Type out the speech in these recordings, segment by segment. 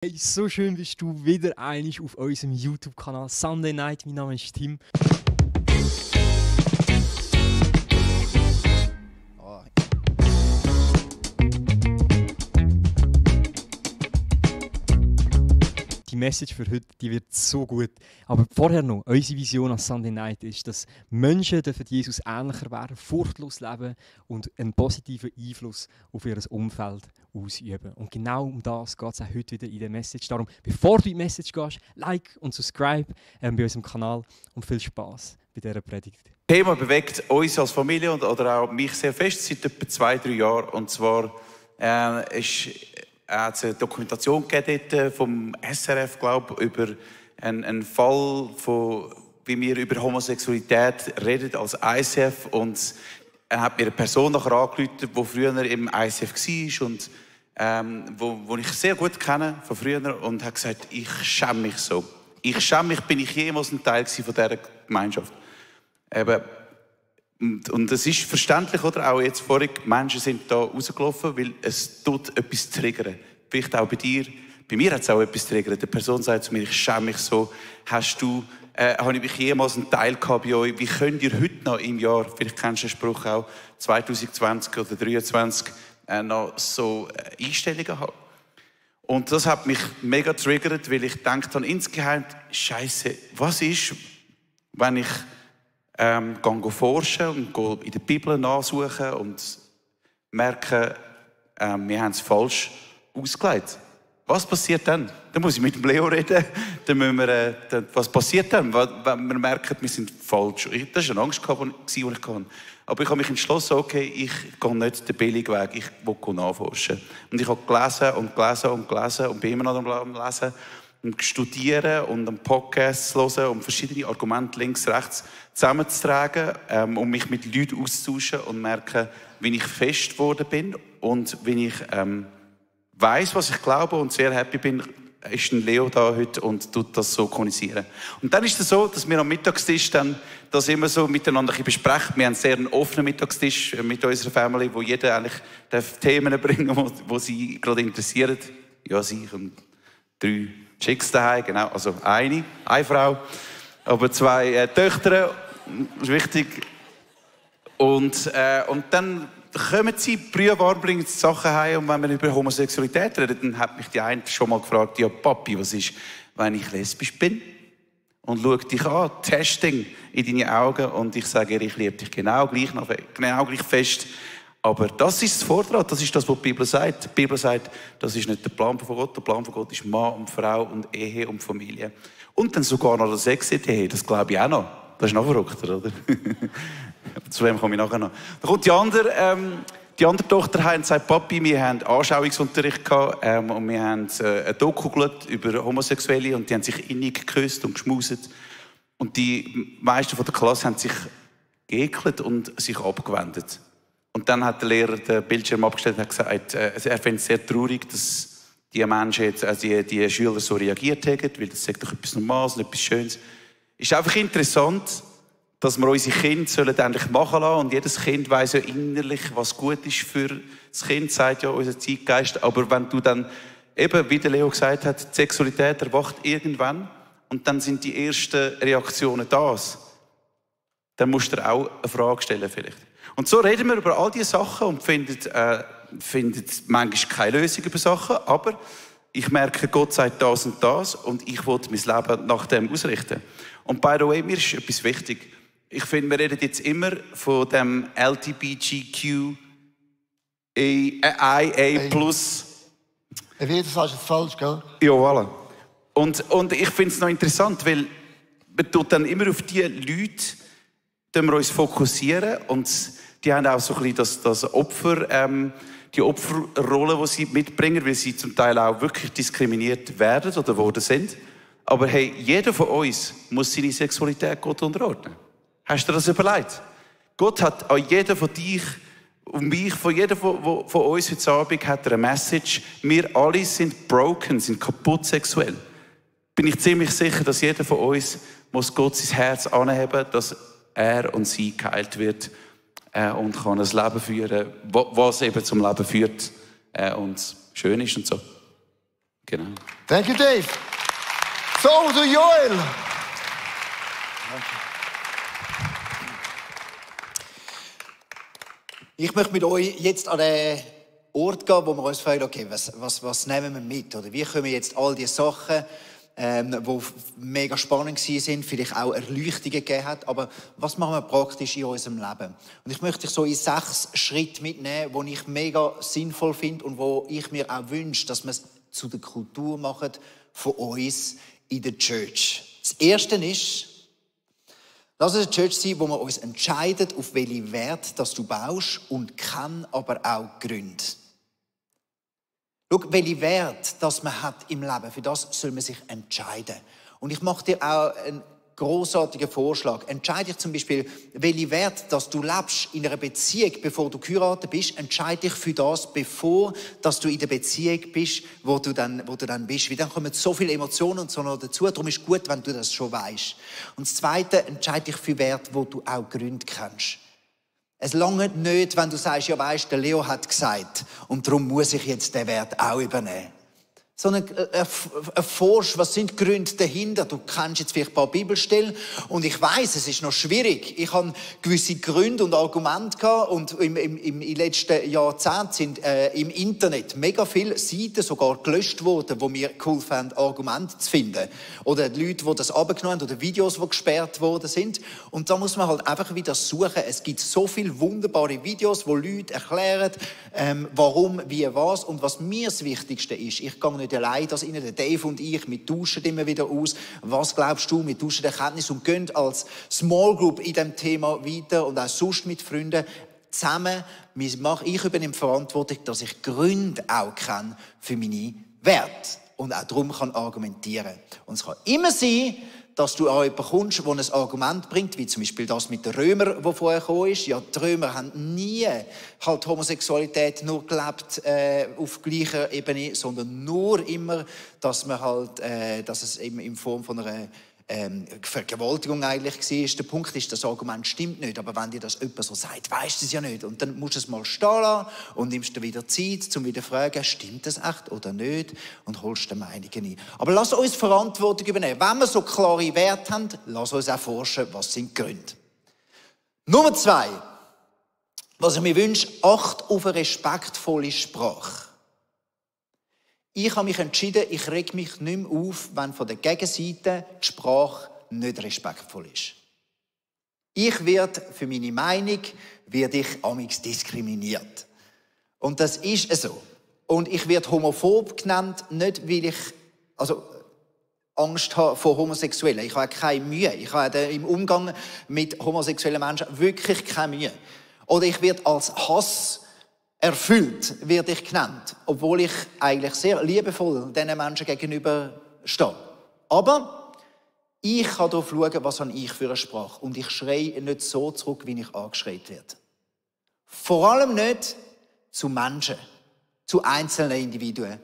Hey, so schön bist du wieder einig auf unserem YouTube-Kanal Sunday Night. Mein Name ist Tim. Die Message für heute, die wird so gut. Aber vorher noch, unsere Vision als Sunday Night ist, dass Menschen dürfen Jesus ähnlicher werden, furchtlos leben und einen positiven Einfluss auf ihr Umfeld ausüben. Und genau um das geht es auch heute wieder in der Message. Darum, bevor du in die Message gehst, like und subscribe bei unserem Kanal und viel Spaß bei dieser Predigt. Das Thema bewegt uns als Familie oder auch mich sehr fest seit etwa 2-3 Jahren. Und zwar hat es eine Dokumentation gegeben vom SRF, glaube ich, über einen Fall, wie wir über Homosexualität reden als ICF. Und er hat mir eine Person nachher angerufen, die früher im ICF war und wo ich sehr gut kenne von früher, und hat gesagt, ich schäme mich so. Ich schäme mich, bin ich jemals ein Teil von dieser Gemeinschaft. Eben, und es ist verständlich, oder? Auch jetzt vorhin, Menschen sind da rausgelaufen, weil es tut etwas triggern. Vielleicht auch bei dir. Bei mir hat es auch etwas triggert. Die Person sagt zu mir, ich schäme mich so. Habe ich jemals einen Teil gehabt bei euch? Wie könnt ihr heute noch im Jahr, vielleicht kennst du den Spruch auch, 2020 oder 2023, noch so Einstellungen haben? Und das hat mich mega triggert, weil ich gedacht habe, insgeheim, Scheiße, was ist, wenn ich gehe forschen und gehe in der Bibel nachsuchen und merke, wir haben es falsch ausgelegt. Was passiert dann? Dann muss ich mit dem Leo reden. Was passiert dann, wenn wir merken, wir sind falsch? Das war eine Angst, die ich hatte. Aber ich habe mich entschlossen, okay, ich gehe nicht den billigen Weg, ich will nachforschen. Und ich habe gelesen und gelesen und gelesen und bin immer noch am Lesen und studieren und einen Podcast zu hören und verschiedene Argumente links, rechts zusammenzutragen, um mich mit Leuten auszutauschen und merken, wie ich fest geworden bin und wie ich weiss, was ich glaube und sehr happy bin, ist ein Leo da heute und tut das so kommunizieren. Und dann ist es so, dass wir am Mittagstisch dann das immer so miteinander besprechen. Wir haben sehr einen offenen Mittagstisch mit unserer Family, wo jeder eigentlich Themen bringen darf, die sie gerade interessieren. Ja, sie und 3 Chicks daheim, genau, also eine Frau, aber 2 Töchter, das ist wichtig. Und dann kommen sie, brühwarm, bringen sie Sachen heim, und wenn wir über Homosexualität reden, dann hat mich die eine schon mal gefragt, ja Papi, was ist, wenn ich lesbisch bin? Und schau dich an, Testing in deine Augen, und ich sage ihr, ich liebe dich genau gleich fest. Aber das ist das Vortrag, das ist das, was die Bibel sagt. Die Bibel sagt, das ist nicht der Plan von Gott. Der Plan von Gott ist Mann und Frau und Ehe und Familie. Und dann sogar noch der Sex in der Ehe, das glaube ich auch noch. Das ist noch verrückter, oder? Zu wem komme ich nachher noch? Dann kommt die andere Tochter heim und sagt, Papi, wir haben Anschauungsunterricht gehabt und wir haben ein Doku geschaut über Homosexuelle, und die haben sich innig geküsst und geschmuset. Und die meisten von der Klasse haben sich geekelt und sich abgewendet. Und dann hat der Lehrer den Bildschirm abgestellt und hat gesagt, er findet es sehr traurig, dass die Menschen jetzt, also die Schüler so reagiert haben, weil das sagt doch etwas Normales und etwas Schönes. Es ist einfach interessant, dass wir unsere Kinder endlich machen lassen, und jedes Kind weiss ja innerlich, was gut ist für das Kind, sagt ja unser Zeitgeist. Aber wenn du dann, eben, wie der Leo gesagt hat, die Sexualität erwacht irgendwann, und dann sind die ersten Reaktionen das, dann musst du dir auch eine Frage stellen vielleicht. Und so reden wir über all diese Sachen und finden manchmal keine Lösung über Sachen, aber ich merke, Gott sagt das und das, und ich will mein Leben nach dem ausrichten. Und by the way, mir ist etwas wichtig. Ich finde, wir reden jetzt immer von dem LGBTQIA+. Wie das sagst du falsch, gell? Ja, voilà. Und ich finde es noch interessant, weil man tut dann immer auf die Leute, die wir uns fokussieren, und die haben auch so ein bisschen das Opfer, die Opferrolle, die sie mitbringen, weil sie zum Teil auch wirklich diskriminiert werden oder worden sind. Aber hey, jeder von uns muss seine Sexualität Gott unterordnen. Hast du dir das überlegt? Gott hat an jeden von dich und mich, von jedem von uns heute Abend, hat er eine Message. Wir alle sind broken, sind kaputt sexuell. Bin ich ziemlich sicher, dass jeder von uns muss Gott sein Herz anheben, dass er und sie geheilt wird und kann ein Leben führen, was eben zum Leben führt und schön ist und so. Genau. Thank you, Dave. So, du Joel. Ich möchte mit euch jetzt an den Ort gehen, wo wir uns fragen, okay, was nehmen wir mit? Oder wie können wir jetzt all die Sachen, die mega spannend sind, vielleicht auch Erleuchtungen gegeben hat, aber was machen wir praktisch in unserem Leben? Und ich möchte dich so in 6 Schritte mitnehmen, die ich mega sinnvoll finde und wo ich mir auch wünsche, dass wir es zu der Kultur machen von uns in der Church. Das Erste ist, lass es eine Church sein, wo wir uns entscheiden, auf welchen Wert das du baust und kann aber auch Gründe. Schau, welchen Wert das man hat im Leben, für das soll man sich entscheiden. Und ich mache dir auch einen grossartigen Vorschlag. Entscheide dich zum Beispiel, welchen Wert dass du lebst in einer Beziehung, bevor du geheiratet bist. Entscheide dich für das, bevor dass du in der Beziehung bist, wo du dann bist. Weil dann kommen so viele Emotionen und so noch dazu. Darum ist es gut, wenn du das schon weißt. Und das Zweite, entscheide dich für Werte, wo du auch Gründe kennst. Es langt nicht, wenn du sagst, ja weisst, der Leo hat gesagt und darum muss ich jetzt den Wert auch übernehmen. Sondern erforsch, was sind die Gründe dahinter? Du kennst jetzt vielleicht ein paar Bibelstellen und ich weiss, es ist noch schwierig. Ich habe gewisse Gründe und Argumente gehabt und im letzten Jahrzehnt sind im Internet mega viele Seiten sogar gelöscht worden, wo mir geholfen haben, Argumente zu finden. Oder die Leute, die das abgenommen haben oder Videos, die gesperrt worden sind. Und da muss man halt einfach wieder suchen. Es gibt so viele wunderbare Videos, wo Leute erklären, warum, wie, was. Und was mir das Wichtigste ist, ich gehe nicht allein das rein, der Dave und ich, wir tauschen immer wieder aus. Was glaubst du? Wir tauschen Erkenntnis und gehen als Small Group in diesem Thema weiter und auch sonst mit Freunden zusammen. Ich übernehme Verantwortung, dass ich Gründe auch kenne für meine Werte und auch darum kann argumentieren. Und es kann immer sein, dass du an jemanden kommst, der ein Argument bringt, wie zum Beispiel das mit den Römern, das vorher gekommen ist. Ja, die Römer haben nie halt Homosexualität nur gelebt auf gleicher Ebene, sondern nur immer, dass man halt, dass es eben in Form von einer Vergewaltigung eigentlich war. Der Punkt ist, das Argument stimmt nicht, aber wenn dir das jemand so sagt, weisst du es ja nicht. Und dann musst du es mal stehen lassen und nimmst dir wieder Zeit, um wieder zu fragen, stimmt das echt oder nicht? Und holst dir Meinungen ein. Aber lass uns Verantwortung übernehmen. Wenn wir so klare Werte haben, lass uns auch forschen, was sind die Gründe. Nummer 2. Was ich mir wünsche, acht auf eine respektvolle Sprache. Ich habe mich entschieden, ich reg mich nicht mehr auf, wenn von der Gegenseite die Sprache nicht respektvoll ist. Ich werde für meine Meinung amigs diskriminiert. Und das ist so. Und ich werde homophob genannt, nicht weil ich Angst habe vor Homosexuellen. Ich habe keine Mühe. Ich habe im Umgang mit homosexuellen Menschen wirklich keine Mühe. Oder ich werde als Hass erfüllt, werde ich genannt, obwohl ich eigentlich sehr liebevoll diesen Menschen gegenüber stehe. Aber ich kann darauf schauen, was habe ich für eine Sprache. Und ich schreie nicht so zurück, wie ich angeschreit werde. Vor allem nicht zu Menschen, zu einzelnen Individuen.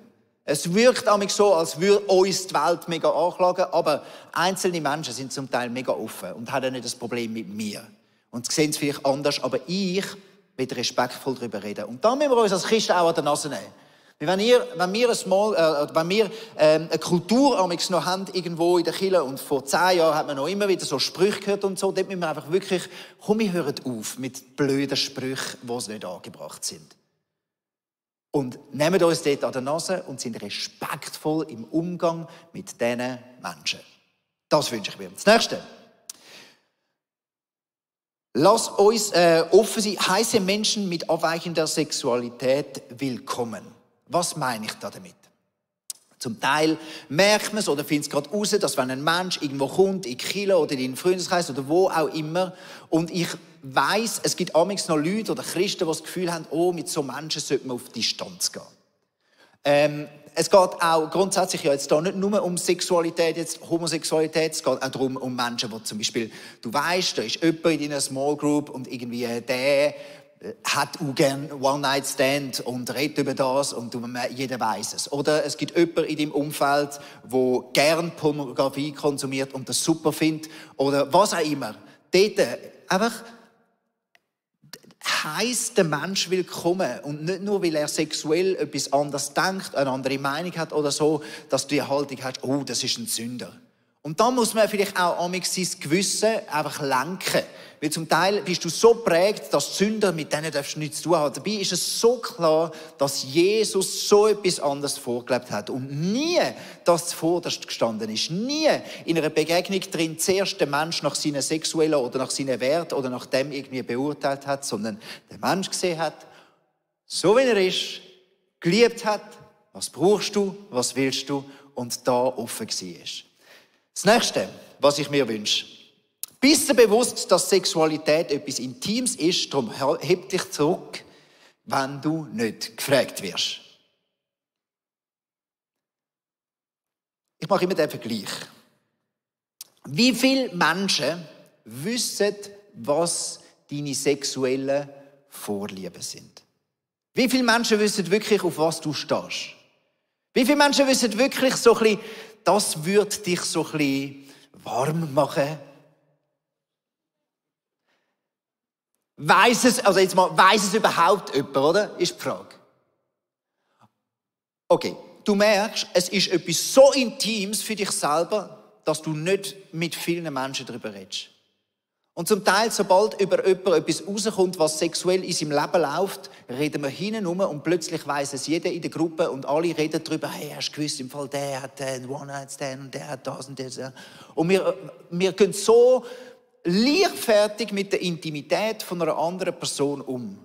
Es wirkt manchmal so, als würde uns die Welt mega anklagen, aber einzelne Menschen sind zum Teil mega offen und haben nicht das Problem mit mir. Und sie sehen es vielleicht anders, aber ich will respektvoll darüber reden. Und da müssen wir uns als Christen auch an der Nase nehmen. Wenn wir eine Kultur noch haben, irgendwo in der Kirche, und vor 10 Jahren hat man noch immer wieder so Sprüche gehört und so, dort müssen wir einfach wirklich, wir hören auf mit blöden Sprüchen, die nicht angebracht sind. Und nehmen uns dort an der Nase und sind respektvoll im Umgang mit diesen Menschen. Das wünsche ich mir. Das Nächste. Lass uns offen sein, heiße Menschen mit abweichender Sexualität willkommen. Was meine ich damit? Zum Teil merkt man es oder findet es gerade raus, dass wenn ein Mensch irgendwo kommt, in die Kirche oder in den Freundeskreis oder wo auch immer, und ich weiss, es gibt amigs noch Leute oder Christen, die das Gefühl haben, mit so Menschen sollte man auf Distanz gehen. Es geht auch grundsätzlich ja jetzt da nicht nur um Sexualität, jetzt Homosexualität, es geht auch darum, um Menschen, die zum Beispiel, du weisst, da ist jemand in einer Small Group und irgendwie der hat auch gerne One-Night-Stand und redet über das und jeder weiss es. Oder es gibt jemanden in deinem Umfeld, der gerne Pornografie konsumiert und das super findet. Oder was auch immer. Dort einfach heisst der Mensch willkommen. Und nicht nur, weil er sexuell etwas anderes denkt, eine andere Meinung hat oder so, dass du die Haltung hast, oh, das ist ein Sünder. Und dann muss man vielleicht auch amigs sein Gewissen einfach lenken. Weil zum Teil bist du so geprägt, dass Sünder, mit denen darfst du nichts zu tun haben. Dabei ist es so klar, dass Jesus so etwas anderes vorgelebt hat und nie das zuvorderst gestanden ist. Nie in einer Begegnung drin zuerst der Mensch nach seinen sexuellen oder nach seinen Werten oder nach dem irgendwie beurteilt hat, sondern der Mensch gesehen hat, so wie er ist, geliebt hat, was brauchst du, was willst du und da offen war. Das Nächste, was ich mir wünsche. Bist du bewusst, dass Sexualität etwas Intimes ist, darum heb dich zurück, wenn du nicht gefragt wirst. Ich mache immer den Vergleich. Wie viele Menschen wissen, was deine sexuellen Vorlieben sind? Wie viele Menschen wissen wirklich, auf was du stehst? Wie viele Menschen wissen wirklich so ein bisschen, das würde dich so ein bisschen warm machen? Weiss es überhaupt jemand, oder? Ist die Frage. Okay, du merkst, es ist etwas so Intimes für dich selber, dass du nicht mit vielen Menschen darüber redest. Und zum Teil, sobald über jemanden etwas rauskommt, was sexuell in seinem Leben läuft, reden wir hinten rum und plötzlich weiss es jeder in der Gruppe und alle reden darüber, hey, hast du gewusst, im Fall der hat einen One-Night-Stand und der hat das und das. Und wir gehen so leichtfertig mit der Intimität von einer anderen Person um.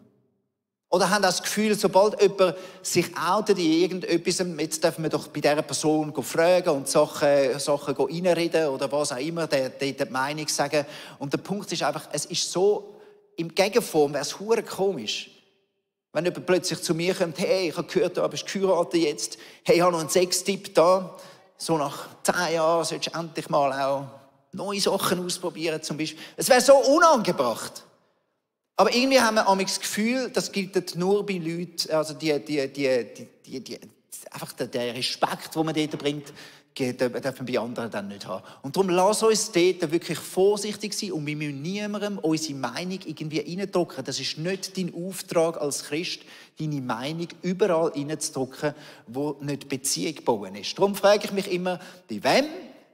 Oder haben das Gefühl, sobald jemand sich outet in irgendetwas, jetzt dürfen wir doch bei dieser Person fragen und Sachen reinreden oder was auch immer, die Meinung sagen. Und der Punkt ist einfach, es ist so, im Gegenform wäre es verdammt komisch, wenn jemand plötzlich zu mir kommt, hey, ich habe gehört, du bist geheiratet jetzt, hey, ich habe noch einen Sextipp da, so nach 10 Jahren solltest du endlich mal auch neue Sachen ausprobieren zum Beispiel. Es wäre so unangebracht. Aber irgendwie haben wir das Gefühl, das gilt nur bei Leuten, also einfach der Respekt, den man dort bringt, darf man bei anderen dann nicht haben. Und darum lass uns dort wirklich vorsichtig sein und wir müssen niemandem unsere Meinung irgendwie reindrücken. Das ist nicht dein Auftrag als Christ, deine Meinung überall reinzudrücken, wo nicht Beziehung bauen ist. Darum frage ich mich immer, bei wem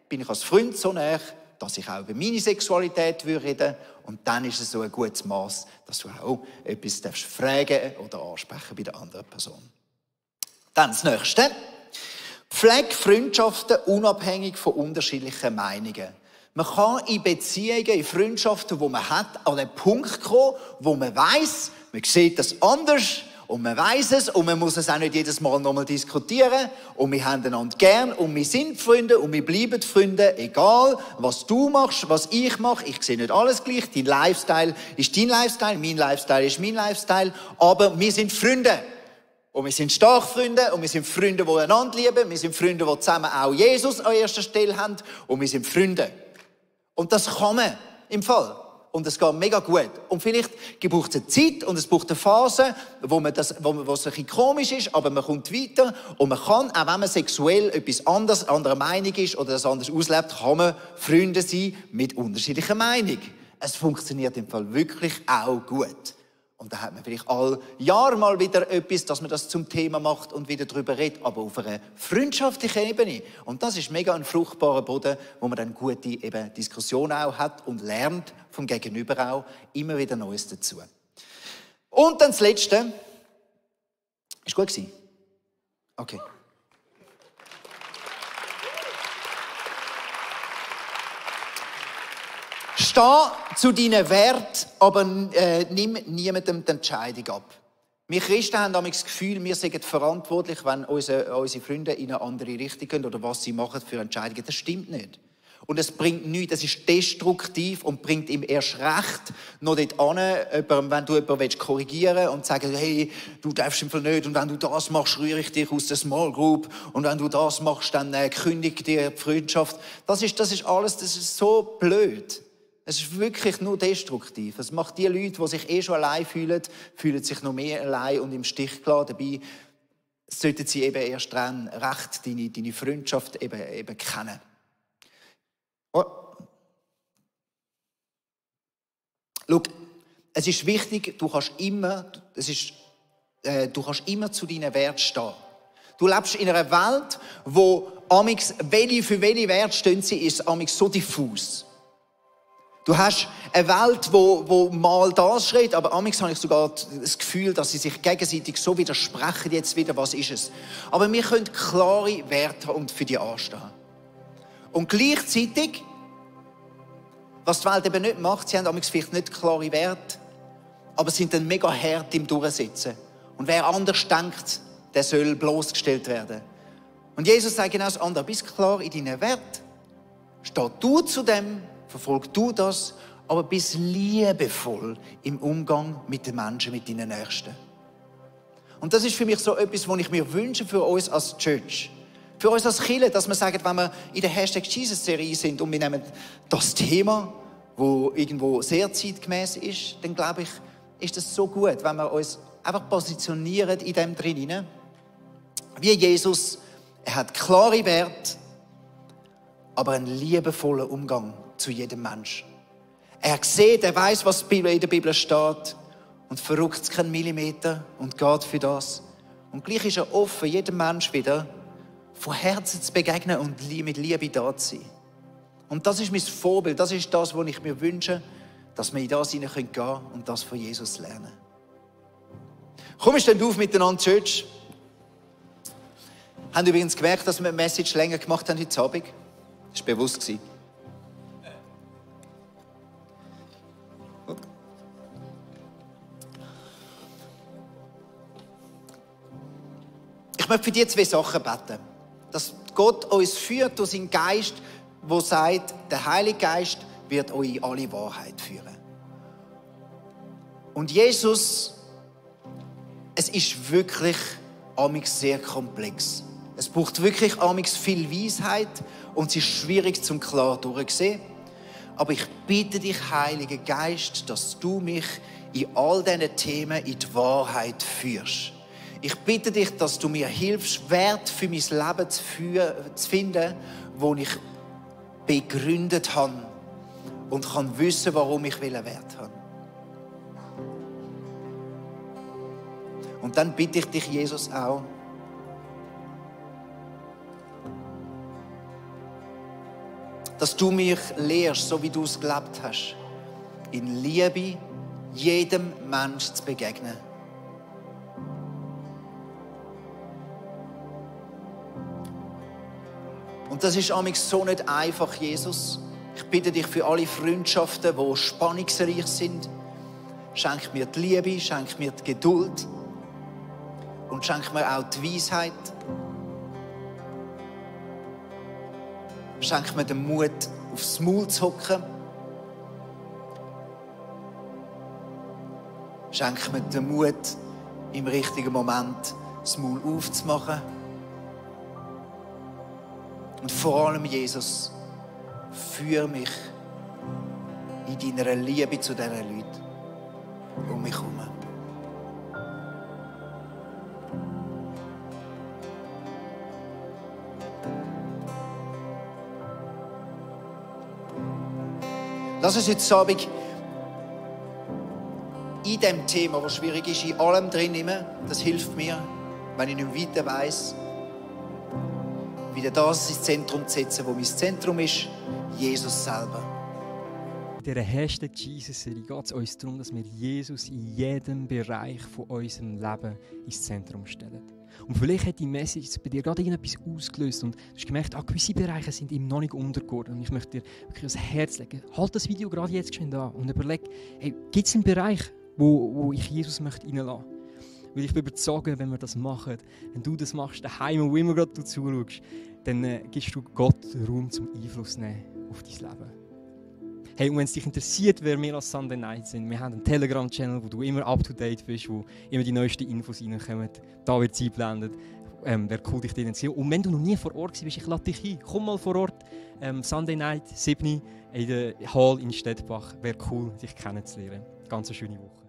bin ich als Freund so nah, dass ich auch über meine Sexualität reden würde. Und dann ist es so ein gutes Maß, dass du auch etwas fragen oder ansprechen bei der anderen Person. Dann das Nächste. Pflege Freundschaften unabhängig von unterschiedlichen Meinungen. Man kann in Beziehungen, in Freundschaften, die man hat, an den Punkt kommen, wo man weiss, man sieht das anders und man weiss es und man muss es auch nicht jedes Mal nochmal diskutieren und wir haben einander gern und wir sind Freunde und wir bleiben Freunde, egal was du machst, was ich mache. Ich sehe nicht alles gleich. Dein Lifestyle ist dein Lifestyle, mein Lifestyle ist mein Lifestyle, aber wir sind Freunde. Und wir sind starke Freunde und wir sind Freunde, die einander lieben. Wir sind Freunde, die zusammen auch Jesus an erster Stelle haben und wir sind Freunde. Und das kann man im Fall. Und es geht mega gut. Und vielleicht braucht es eine Zeit und es braucht eine Phase, wo es ein bisschen komisch ist, aber man kommt weiter. Und man kann, auch wenn man sexuell etwas anderes, anderer Meinung ist oder das anders auslebt, kann man Freunde sein mit unterschiedlicher Meinung. Es funktioniert im Fall wirklich auch gut. Und da hat man vielleicht alle Jahre mal wieder etwas, dass man das zum Thema macht und wieder darüber redet, aber auf einer freundschaftlichen Ebene. Und das ist mega ein fruchtbarer Boden, wo man dann gute Diskussionen auch hat und lernt vom Gegenüber auch immer wieder Neues dazu. Und dann das Letzte. Ist gut gewesen? Okay. Steh zu deinen Werten, aber nimm niemandem die Entscheidung ab. Wir Christen haben das Gefühl, wir sind verantwortlich, wenn unsere Freunde in eine andere Richtung gehen oder was sie machen für Entscheidungen. Das stimmt nicht. Und es bringt nichts, das ist destruktiv und bringt ihm erst recht noch dort an, wenn du jemanden korrigieren willst und sagen, hey, du darfst im Fall nicht und wenn du das machst, rühre ich dich aus der Small Group und wenn du das machst, dann kündige dir die Freundschaft. Das ist alles, das ist so blöd. Es ist wirklich nur destruktiv. Es macht die Leute, die sich schon allein fühlen sich noch mehr allein und im Stich gelassen. Dabei sollten sie eben erst recht deine Freundschaft eben kennen. Oh. Schau, es ist wichtig, du kannst immer zu deinen Werten stehen. Du lebst in einer Welt, wo amix für welche Werte stehen sie, ist amix so diffus. Du hast eine Welt, wo mal das schreit, aber amix habe ich sogar das Gefühl, dass sie sich gegenseitig so widersprechen, jetzt wieder, was ist es. Aber wir können klare Werte und für die anstehen. Und gleichzeitig, was die Welt eben nicht macht, sie haben amix vielleicht nicht klare Werte, aber sind dann mega hart im Durchsetzen. Und wer anders denkt, der soll bloßgestellt werden. Und Jesus sagt genau das andere. Bist klar in deinen Werten. Steh du zu dem, verfolg du das, aber bist liebevoll im Umgang mit den Menschen, mit deinen Nächsten. Und das ist für mich so etwas, was ich mir wünsche für uns als Church. Für uns als Kirche, dass wir sagen, wenn wir in der #Jesus-Serie sind und wir nehmen das Thema, das irgendwo sehr zeitgemäß ist, dann glaube ich, ist es so gut, wenn wir uns einfach positionieren in dem drin. Wie Jesus, er hat klare Werte, aber einen liebevollen Umgang zu jedem Menschen. Er sieht, er weiß, was in der Bibel steht und verrückt es keinen Millimeter und geht für das. Und gleich ist er offen, jedem Menschen wieder von Herzen zu begegnen und mit Liebe da zu sein. Und das ist mein Vorbild, das ist das, was ich mir wünsche, dass wir in das hinein gehen können und das von Jesus lernen. Komm, stehen auf miteinander, Church. Haben übrigens gemerkt, dass wir die Message länger gemacht haben heute Abend? Das war bewusst. Ich möchte für die 2 Sachen beten. Dass Gott uns führt durch seinen Geist, der sagt, der Heilige Geist wird euch in alle Wahrheit führen. Und Jesus, es ist wirklich amix sehr komplex. Es braucht wirklich amix viel Weisheit und es ist schwierig zum klar durchsehen. Aber ich bitte dich, Heiliger Geist, dass du mich in all diesen Themen in die Wahrheit führst. Ich bitte dich, dass du mir hilfst, Wert für mein Leben zu finden, wo ich begründet habe und kann wissen, warum ich Wert habe. Und dann bitte ich dich, Jesus, auch, dass du mich lehrst, so wie du es gelebt hast, in Liebe jedem Menschen zu begegnen. Und das ist amigs so nicht einfach, Jesus. Ich bitte dich für alle Freundschaften, die spannungsreich sind. Schenk mir die Liebe, schenk mir die Geduld und schenk mir auch die Weisheit. Schenk mir den Mut, aufs Maul zu hocken. Schenk mir den Mut, im richtigen Moment das Maul aufzumachen. Und vor allem, Jesus, führe mich in deiner Liebe zu diesen Leuten um mich herum. Lass uns heute Abend in diesem Thema, das schwierig ist, in allem drin nehmen. Das hilft mir, wenn ich nicht weiter weiss, wieder das ins Zentrum zu setzen, wo mein Zentrum ist, Jesus selber. In dieser #Jesus-Serie geht es uns darum, dass wir Jesus in jedem Bereich von unserem Leben ins Zentrum stellen. Und vielleicht hat die Message bei dir gerade irgendetwas ausgelöst und du hast gemerkt, gewisse Bereiche sind ihm noch nicht untergeordnet. Und ich möchte dir wirklich ans Herz legen, halt das Video gerade jetzt schon an und überleg, hey, gibt es einen Bereich, wo ich Jesus möchte reinlassen? Weil ich bin überzeugt, wenn wir das machen, wenn du das machst, daheim, wo immer gerade du zuschaust, dann gibst du Gott Raum zum Einfluss nehmen auf dein Leben. Hey, und wenn es dich interessiert, wer wir als Sunday Night sind, wir haben einen Telegram-Channel, wo du immer up-to-date bist, wo immer die neuesten Infos reinkommen. Da wird es eingeblendet. Wäre cool, dich zu sehen. Und wenn du noch nie vor Ort bist, ich lade dich ein. Komm mal vor Ort. Sunday Night, 7 in der Hall in Stettbach. Wäre cool, dich kennenzulernen. Ganz eine schöne Woche.